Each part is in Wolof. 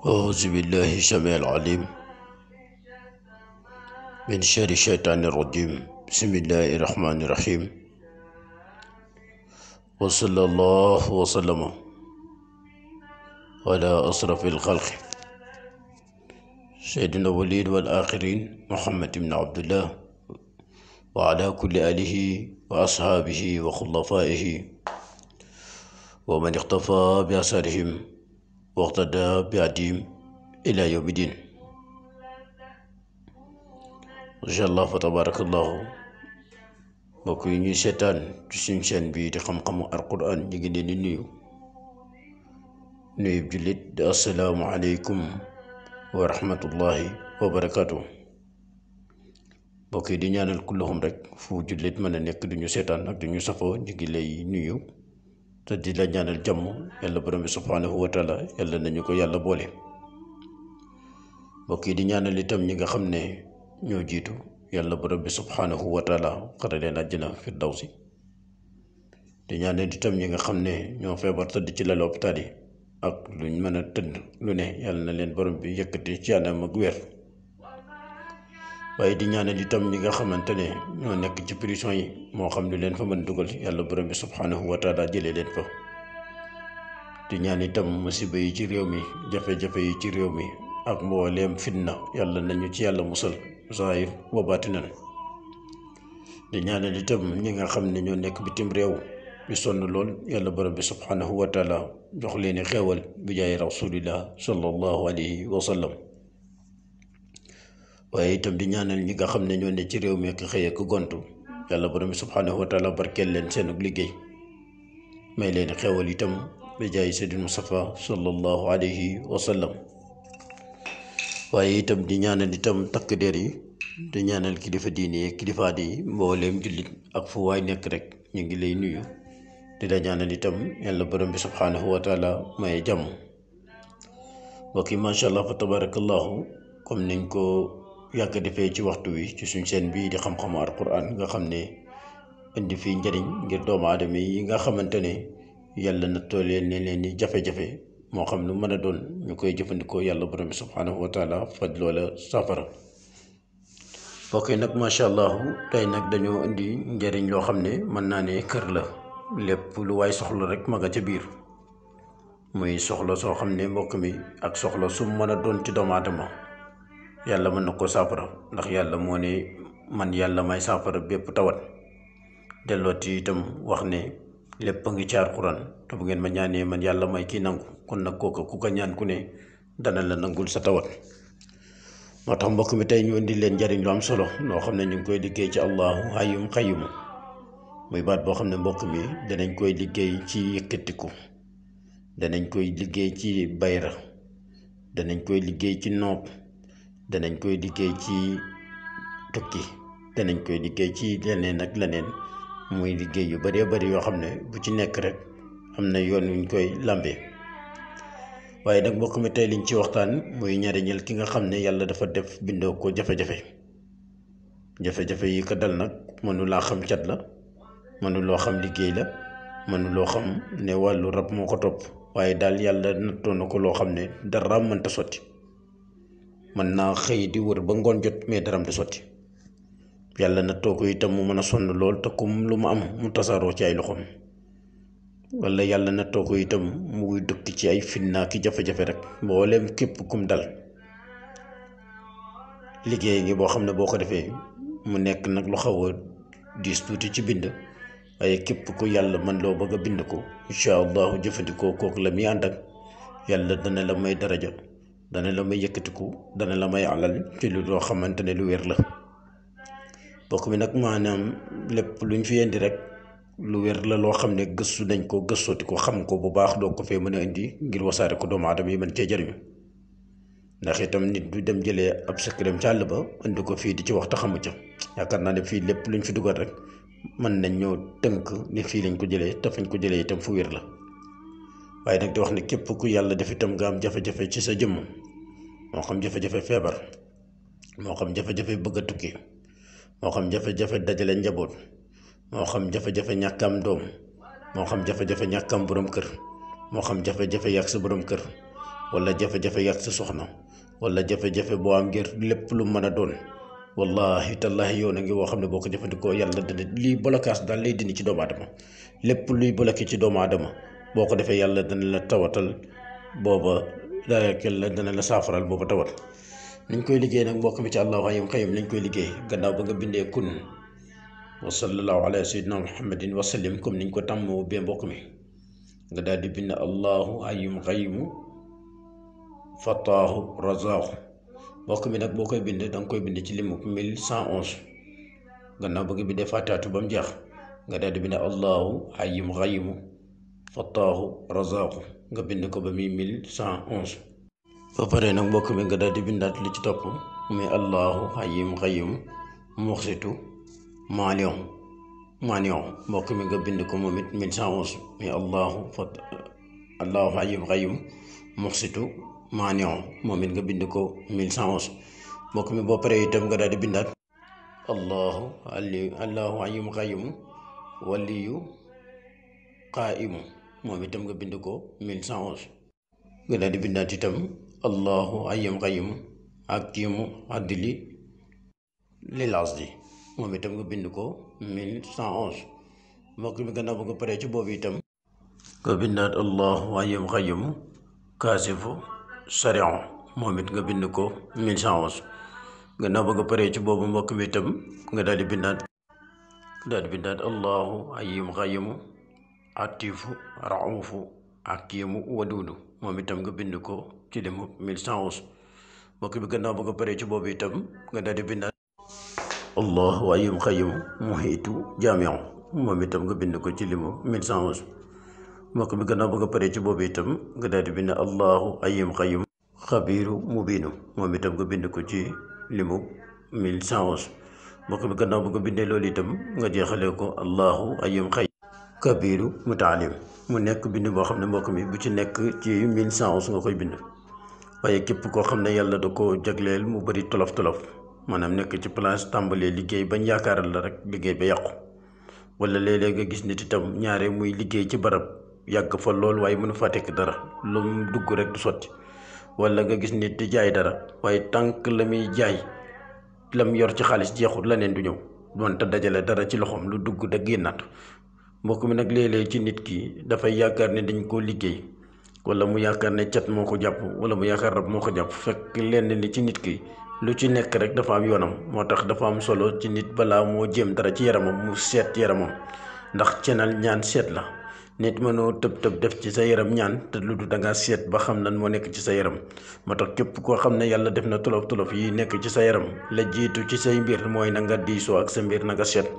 أعوذ بالله السميع العليم من شر الشيطان الرجيم. بسم الله الرحمن الرحيم. وصلى الله وسلم على أشرف الخلق سيدنا الأولين والآخرين محمد بن عبد الله وعلى كل آله وأصحابه وخلفائه ومن اقتفى بأثرهم واقتدى بهديهم إلى يوم الدين. incha allah fa tabarakallahu mbokk yi ñuy seetaan ci suñu chaîne bii di xam-xamu alquran ñu ngi leen di nuyu jullit di assalaamu aleykum wa rahmatullahi wa barakatuh. mbokk yi di ñaanal kulluhum rek fu jullit mën a nekk duñu seetaan ak duñu safoo ñu ngi lay nuyu te di la ñaanal jàmm yàlla borom bi subhanahu wa taala yàlla nañu ko yàlla boole. mbokk yi di ñaanal itam ñi nga xam ne ñoo jiitu yàlla borom bi subhanahu wa taala xare leen àjjana firdawsi. di ñaanal itam ñi nga xam ne ñoo feebar tëdd ci lal hôpital yi ak luñ mën a tëdd lu ne yàlla na leen borom bi yëkkati ci anam ak wér. waaye di ñaanal itam ñi nga xamante ne ñoo nekk ci prison yi moo xam lu leen fa mën dugal yàlla borom bi subhanahu wa taala jëlee leen fa. di ñaan itam musiba yi ci réew mi jafe-jafe yi ci réew mi ak mbooleem fitna yàlla nañu ci yàlla musal zahir wa baatinan. di ñaanal itam ñi nga xam ne ñoo nekk bitim réew bi sonn lool yàlla borom bi subhanahu wa taala jox leen xeewal bi jaay rasulillah sallallahu alayhi wa sallam. waaye itam di ñaanal ñi nga xam ne ñoo ne ci réew mi ak xëy ak gontu yàlla borom bi subhanahu wa taala barkeel leen seen liggéey may leen xeewal itam bi jaay sayyidina Mustafa sallallahu alayhi wa sallam. waaye itam di ñaanal itam takk der yi di ñaanal kilifa diine yi kilifaat yi mbooleem jullit ak fu waay nekk rek ñu ngi lay nuyu di la ñaanal itam yàlla borom bi subhanahu wa taala may jàmm. mbokk yi macha allah fa tabarakallahu comme niñ ko yàgg defee ci waxtu wi ci suñ seen bii di xam-xamu alquran nga xam ne indi fii njëriñ ngir doomu aadama yi nga xamante ne yàlla na tooleen ne leen ni jafe-jafe moo xam lu mën a doon ñu koy jëfandikoo yàlla borom bi subhanahu wa taala faj loola safara. mbokk yi nag macha allah tey nag dañoo indi njëriñ loo xam ne mën naa ne kër la lépp lu waay soxla rek ma nga ca biir muy soxla soo xam ne mbokk mi ak soxla su mën a doon ci doomu aadama yàlla mën na ko saafara ndax yàlla moo ne man yàlla may saafara bépp tawat. dellooti itam wax ne lépp a ngi ci alxuraan te bu ngeen ma ñaanee man yàlla may kii nangu kon nag kooka ku ko ñaan ku ne dana la nangul sa tawat. moo tax mbokk mi tey ñu indi leen njariñ lu am solo loo xam ne ñu ngi koy liggéey ci allahu hayyum qayyum muy baat boo xam ne mbokk mi danañ koy liggéey ci yëkkatiku, danañ koy liggéey ci bayra, danañ koy liggéey ci noob, danañ koy liggéey ci tukki, danañ koy liggéey ci leneen ak leneen muy liggéey yu bëree bëri yoo xam ne bu ci nekk rek am na yoon wuñ koy lambee. waaye nag mbokk mi tey liñ ci waxtaan muy njariñal ki nga xam ne yàlla dafa def bindoo ko jafe-jafe yi ko dal nag mënulaa xam cat la, mënuloo xam liggéey la, mënuloo xam ne wàllu rab moo ko topp, waaye daal yàlla nattoo na ko loo xam ne dara mënta sotti. mën naa xëy di wër ba ngoon jot mais daram du sotti. yàlla nattoo ko itam mu mën a sonn lool te kum lu mu am mu tasaaroo ci ay loxoom. wala yàlla nattoo ko itam muy dëkk ci ay fitna ki jafe-jafe rek mbooleem képp kum dal. liggéey ngi boo xam ne boo ko defee mu nekk nag lu xaw a diis tuuti ci bind, waaye képp ku yàlla man loo bëgg a bind ko incha allahu jëfandikoo kooku la muy ànd ak yàlla dana la may daraja, dana la may yëkkatiku, dana la may alal ci lu loo xamante ne lu wér la. bokk mi nag maanaam lépp luñ fi indi rek lu wér la loo xam ne gëstu nañ ko gëstooti ko xam ko bu baax doo ko fee mën a indi ngir wasaare ko doomu aadama yi mën cee jëriñu. ndax itam nit du dem jëlee ab secret ci àll ba indi ko fii di ci wax te xamu ca. yaakaar naa ne fii lépp luñ fi dugal rek mën nañ ñoo tënk ni fii lañ ko jëlee te fañ ko jëlee itam fu wér la. waaye nag di wax ne képp ku yàlla def itam nga am jafe-jafe ci sa jëmm, moo xam jafe-jafe feebar, moo xam jafe-jafe bëgg a tukki, moo xam jafe-jafe dajale njaboot, moo xam jafe-jafe ñàkkam doom, moo xam jafe-jafe ñàkkam borom kër, moo xam jafe-jafe yàgg sa borom kër, wala jafe-jafe yàgg sa soxna wala jafe-jafe boo am ngir lépp lu mën a doon wallahi tallahi yow na ngi woo xam ne boo ko jëfandikoo yàlla dana lii blocage daal lay dindi ci doomu aadama lépp luy bloqué ci doomu aadama boo ko defee yàlla dana la tawatal booba dana la saafaral booba tawat. niñ koy liggéey nag mbokk mi ci Allahu hayyun qayyum lañ koy liggéey gannaaw ba nga bindee kun wa sallallahu ala sayyidina muhammadin wa sallim comme niñ ko tàmm bee mbokk mi nga daal di bind Allahu hayyun qayyum fattaahu razaahu mbokk mi nag boo koy bind danga koy bind ci limu 1111 gannaaw ba nga bindee fàttaatu ba mu jeex nga daal di bind Allahu hayyun qayyum fattaahu razaahu nga bind ko ba muy 1111 ba pare nag mbokk mi nga daal di bindaat li ci topp muy Allahu hayyun qayyum muqsitu maanion mbokk mi nga bind ko moom it 1111 muy Allahu hayyun qayyum muqsitu maanion moom it nga bind ko 1111 mbokk mi boo paree itam nga daal di bindaat Allahu hayyun qayyum waliyu qaa'imu moom itam nga bind ko 1111 nga daal di bindaat itam Allahu hayyun qayyum hakimu adli lil asdi moom itam nga bind ko 1111 mbokk mi gannaaw ba nga paree ci boobu itam nga bindaat Allahu hayyun qayyum kaasifu sarion moom it nga bind ko 1111 gannaaw ba nga paree ci boobu mbokk mi itam nga daal di bindaat Allahu hayyun qayyum atifu raufu hakimu wadudu moom itam nga bind ko ci limu 1111 mbokk bi gannaaw ba nga paree ci boobu itam nga daal di bindaat Allahu hayyun qayyum muhitu jaamiu moom itam nga bind ko ci limu 1111 mbokk bi gannaaw ba nga paree ci boobu itam nga daal di bind Allahu hayyun qayyum xabiiru mubiinu moom itam nga bind ko ci limu 1111 mbokk bi gannaaw ba nga bindee loolu itam nga jeexalee ko Allahu hayyun qayyum kabiiru mutaalim mu nekk bind boo xam ne mbokk mi bu ci nekk ci 1111 nga koy bind waaye képp koo xam ne yàlla da ko jagleel mu bëri tolof-tolof maanaam nekk ci place tàmbalee liggéey bañ yaakaaral la rek liggéey ba yàqu wala léeg-léeg nga gis nit itam ñaare muy liggéey ci barab yàgg fa lool waaye mënu faa tekk dara lu mu dugg rek du sotti wala nga gis nit di jaay dara waaye tànk la muy jaay lam yor ci xaalis jeexul leneen du ñëw doonte dajale dara ci loxoom lu dugg da génnaat mbokk mi nag léeg-léeg ci nit ki dafay yaakaar ne dañ koo liggéey wala mu yaakaar ne cat moo ko jàpp wala mu yaakaar rab moo ko jàpp fekk lenn li ci nit ki lu ci nekk rek dafa am yoonam moo tax dafa am solo ci nit balaa moo jéem dara ci yaramam mu seet yaramam ndax cenal ñaan seet la nit mënoo tëb def ci sa yaram ñaan te lu du dangaa seet ba xam nan moo nekk ci sa yaram moo tax képp koo xam ne yàlla def na tolof yi nekk ci sa yaram la jiitu ci say mbir mooy na nga diisoo ak sa mbir na nga seet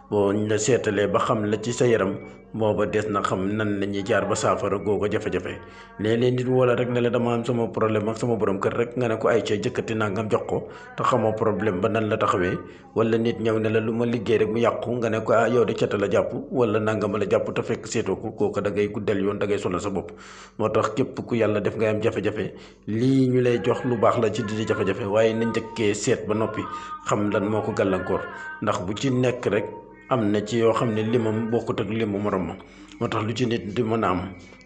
boo ñu la seetalee ba xam la ci sa yaram booba des na xam nan la ñuy jaar ba saafara googu jafe-jafe léeg-léeg nit wala rek ne la dama am sama problème ak sama borom kër rek nga ne ko ay ca jëkkati nangam jox ko te xamoo problème ba nan la taxawee wala nit ñëw ne la lu ma liggéey rek mu yàqu nga ne ko yow de cata la jàpp wala nangama la jàpp te fekk seetoo ko kooku da ngay guddal yoon da ngay sonal sa bopp moo tax képp ku yàlla def ngay am jafe-jafe lii ñu lay jox lu baax la ci di jafe-jafe waaye na njëkkee seet ba noppi xam lan moo ko gàllankoor ndax bu ci nekk rek am na ci yoo xam ne limam bokkut ak limu morom ma moo tax lu ci nit di mën a am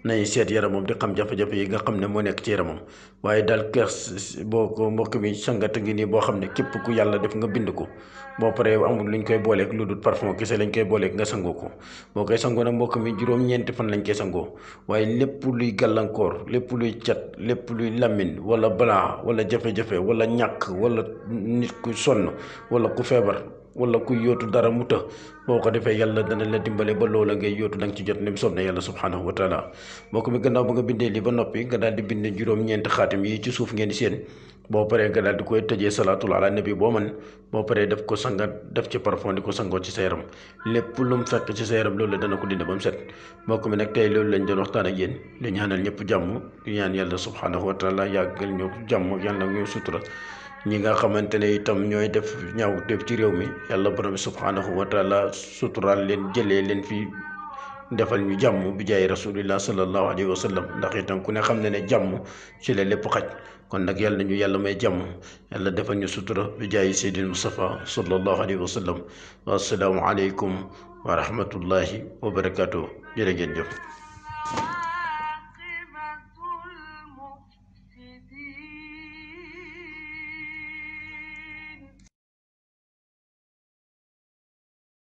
nay seet yaramam di xam jafe-jafe yi nga xam ne moo nekk ci yaramam waaye daal kers boo ko mbokk mi sangata ngi nii boo xam ne képp ku yàlla def nga bind ko boo paree amul luñ koy booleeg lu dul parfum kese lañ koy booleeg nga sangoo ko boo koy sangoo nag mbokk mi juróom-ñeenti fan lañ koy sangoo waaye lépp luy gàllankoor lépp luy cat lépp luy lamine wala balaa wala jafe-jafe wala ñàkk wala nit ku sonn wala ku feebar wala kuy yóotu dara mu të boo ko defee yàlla dana la dimbale ba loola ngay yóotu da nga ci jot ne soob na yàlla subhanahu wa taala mbokk mi gannaaw ba nga bindee lii ba noppi nga daal di bind juróom-ñeenti xaatim yi ci suuf ngeen di seen boo paree nga daal di koy tëjee salaatul ala nabi boo man boo paree def ko sangat def ci parfum di ko sangoo ci sa yaram lépp lu mu fekk ci sa yaram loolu dana ko dindi ba mu set mbokk mi nag tey loolu lañ doon waxtaan ak yéen di ñaanal ñëpp jàmm di ñaan yàlla subhanahu wa taala yàggal ñu jàmm yàlla ñu sutura ñi nga xamante ne itam ñooy def ñaaw def ci réew mi yàlla borom bi subhanahu wa taala suturaal leen jëlee leen fi defal ñu jàmm bi jaay rasulillah sallallahu alayhi wa sallam ndax itam ku ne xam ne ne jàmm ci la lépp xaj kon nag yàlla nañu yàlla may jàmm yàlla defal ñu sutura bi jaay seydil Mustafa sallallahu alayhi wa sallam wa assalaamu aleykum wa rahmatullahi wa barakatuh jërë ngeen jëf